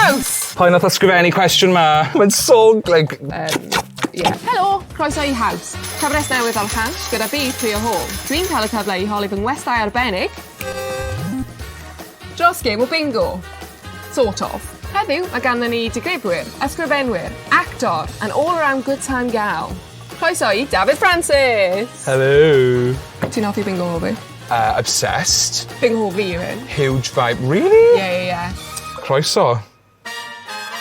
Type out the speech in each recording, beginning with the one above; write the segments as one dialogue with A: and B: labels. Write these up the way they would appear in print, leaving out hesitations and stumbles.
A: House!
B: Pwy nath ysgrifennu cwestiwn ma? Mae'n so, like...
A: Yeah. Helo, croeso i House. Cyfres newydd ar Hansh gyda fi, Priya Hall. Dwi'n cael y cyfle i holi fy ngwestai arbennig dros gêm o bingo. Sort of. Heddiw, mae ganddyn ni digrifwyr, ysgrifenwyr, actor, and all-around good time gal. Croeso i Dafydd Francis!
B: Hello!
A: Ti'n hoffi bingo Hall fi?
B: Obsessed.
A: Bingo Hall fi yw hyn.
B: Huge vibe. Really?
A: Yeah.
B: Croeso.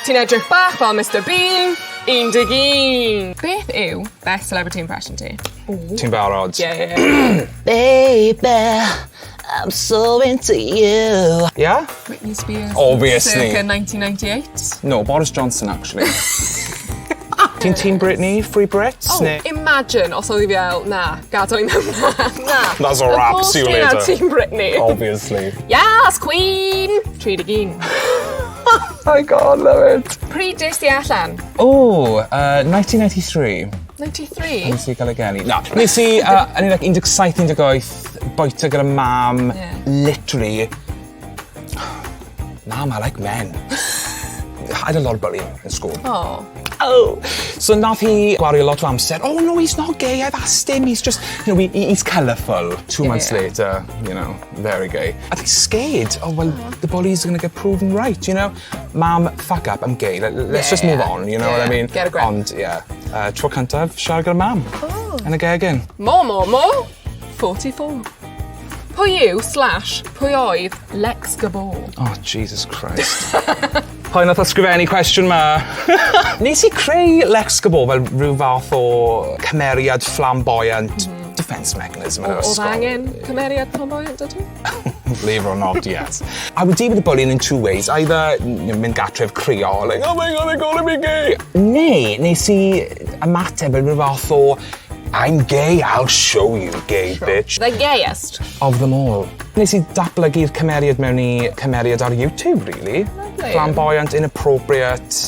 A: Ti'n edrych bach fel Mr Bean, 11. Beth yw best celebrity impression ti?
B: Ti'n barod?
A: Yeah.
C: Baby, I'm so into you.
B: Yeah?
A: Britney Spears.
B: Obviously.
A: Circa 1998.
B: No, Boris Johnson, actually. Ti'n team Britney? Free Brits?
A: Oh,
B: Neu-
A: imagine os oedd hi fel, na, gadael i mewn na. Na.
B: That's a wrap,
A: Of course
B: see you
A: fi na
B: later.
A: Team Britney.
B: Obviously.
A: Yes, Queen! 31.
B: My God, love it.
A: Pryd des di allan?
B: Oh, 1993.
A: 93?
B: Nes i gael ei geni. Na, nes i, o'n i like 17, 18, bwyta gyda mam, literally. Mam, I like men. I had a lot of bullying in school.
A: Oh.
B: Oh. So nath hi gwario lot o amser. "Oh no, he's not gay, I've asked him, he's just, he's colourful." 2 months later, very gay. I think scared. "Oh, well, the bullies are going to get proven right. Mam, fuck up, I'm gay. Let's just move on, you know what I mean?"
A: Get a grip.
B: Ond, yeah. Tro cyntaf, siarad gyda mam.
A: Oh.
B: Yn y gegin.
A: More, more, more. 44. Pwy yw slash pwy oedd Lex Gabor?
B: Oh, Jesus Christ. Pwy nath ysgrifennu cwestiwn ma? Nes i creu Lex Gabor fel rhyw fath o cymeriad flamboyant defence mechanism yn yr
A: Oedd
B: ysgol.
A: angen cymeriad flamboyant 'da ti?
B: Believe it or not, yes. I would deal with the bullying in two ways. Either mynd gatref crio, like, "Oh my God, they're calling me gay." Neu, nes i ymateb fel rhyw fath o "I'm gay, I'll show you, gay bitch."
A: The gayest.
B: Of them all. Nes i datblygu'r cymeriad mewn i cymeriad ar YouTube, really.
A: Lovely.
B: Flamboyant, inappropriate,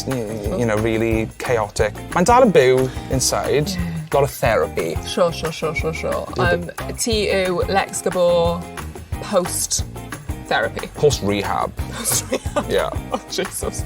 B: really chaotic. Mae'n dal yn byw inside. Lot of therapy.
A: Sure. Ti yw Lex Gabor post-therapy.
B: Post-rehab.
A: Post-rehab.
B: Yeah.
A: Oh, Jesus.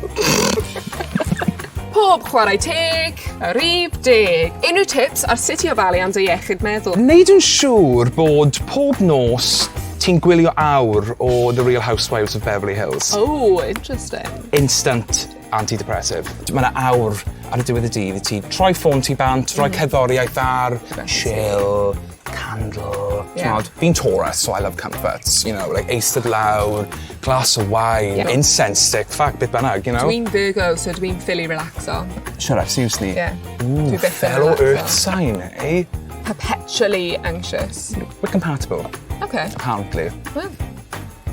A: Pob chwarae teg, y rhif 10. Unrhyw tips ar sut i ofalu am dy iechyd meddwl?
B: Neud yn siŵr bod pob nos ti'n gwylio awr o The Real Housewives of Beverly Hills.
A: Oh, interesting.
B: Instant antidepressive. Mae yna awr ar y diwedd y dydd i ti troi ffôn ti bant, rhoi cerddoriaeth ar, chill, candle. Yeah. Fi'n Taurus, so I love comforts. Like eistedd lawr, glass of wine, incense stick, fuck, beth bynnag.
A: Dwi'n Virgo, so dwi'n ffili relaxo.
B: Shut up, seriously?
A: Yeah.
B: Ooh,
A: Dwi byth yn
B: fellow
A: relaxo.
B: earth sign, eh?
A: Perpetually anxious.
B: We're compatible, apparently.
A: Well,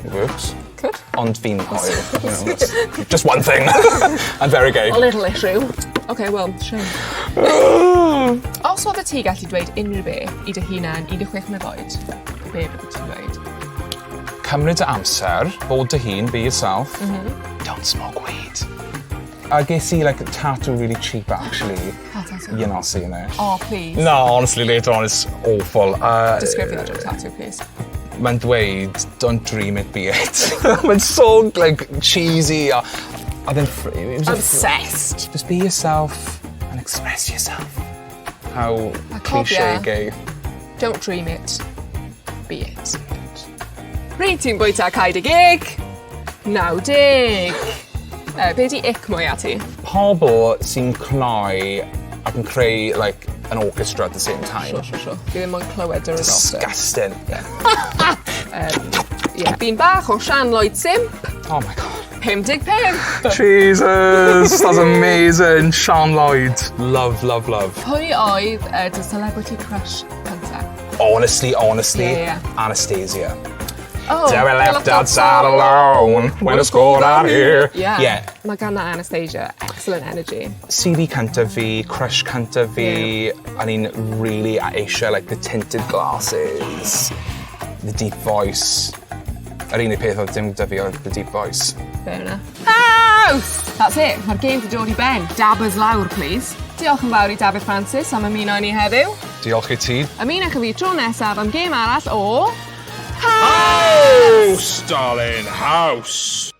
B: It works.
A: Good.
B: Ond fi'n hoyw. That's just one thing. I'm very gay.
A: A little issue. Okay, well, shame. Os oedd ti gallu dweud unrhyw beth i dy hunan 16 mlynedd oed, be bydde ti'n dweud?
B: Cymryd dy amser, bod dy hun, be yourself. Don't smoke weed. A ges i like tattoo really cheap, actually.
A: Pa tattoo?
B: You're not seeing it.
A: Oh, please.
B: No, honestly, later on it's awful.
A: Disgrifio the tattoo, please.
B: Mae'n dweud, "Don't dream it, be it." Mae'n so, like, cheesy. A then, it was a
A: Obsessed.
B: Just be yourself and express yourself. How
A: A
B: cliche
A: cofia-
B: gay.
A: Don't dream it, be it. Pryd ti'n bwyta cau dy geg? 90. Be di ick mwyaf ti?
B: Pobl sy'n cnoi ac yn creu, like, an orchestra at the same time.
A: Sure. Fi ddim ond clywed dy resolve.
B: Disgusting.
A: Yeah. Fi'n bach o Sian Lloyd Simp.
B: Oh my God.
A: 55.
B: Jesus, that's amazing. Sian Lloyd. Love, love, love.
A: Pwy oedd dy celebrity crush cyntaf?
B: Honestly, honestly,
A: Yeah.
B: Anastasia.
A: Oh,
B: "Tell me left outside alone when it's cold out here."
A: Yeah.
B: Yeah.
A: Mae gan Anastasia excellent energy.
B: CD cyntaf fi, crush cyntaf fi, o'n i'n really eisiau like the tinted glasses, the deep voice. Yr unig peth oedd dim gyda fi oedd the deep voice.
A: Fair enough. House! That's it. Mae'r gêm 'di dod i ben. Dabbers lawr, please. Diolch yn fawr i Dafydd Francis am ymuno â ni heddiw.
B: Diolch i ti.
A: Ymunwch â fi tro nesaf am gêm arall o
B: House, darling, house!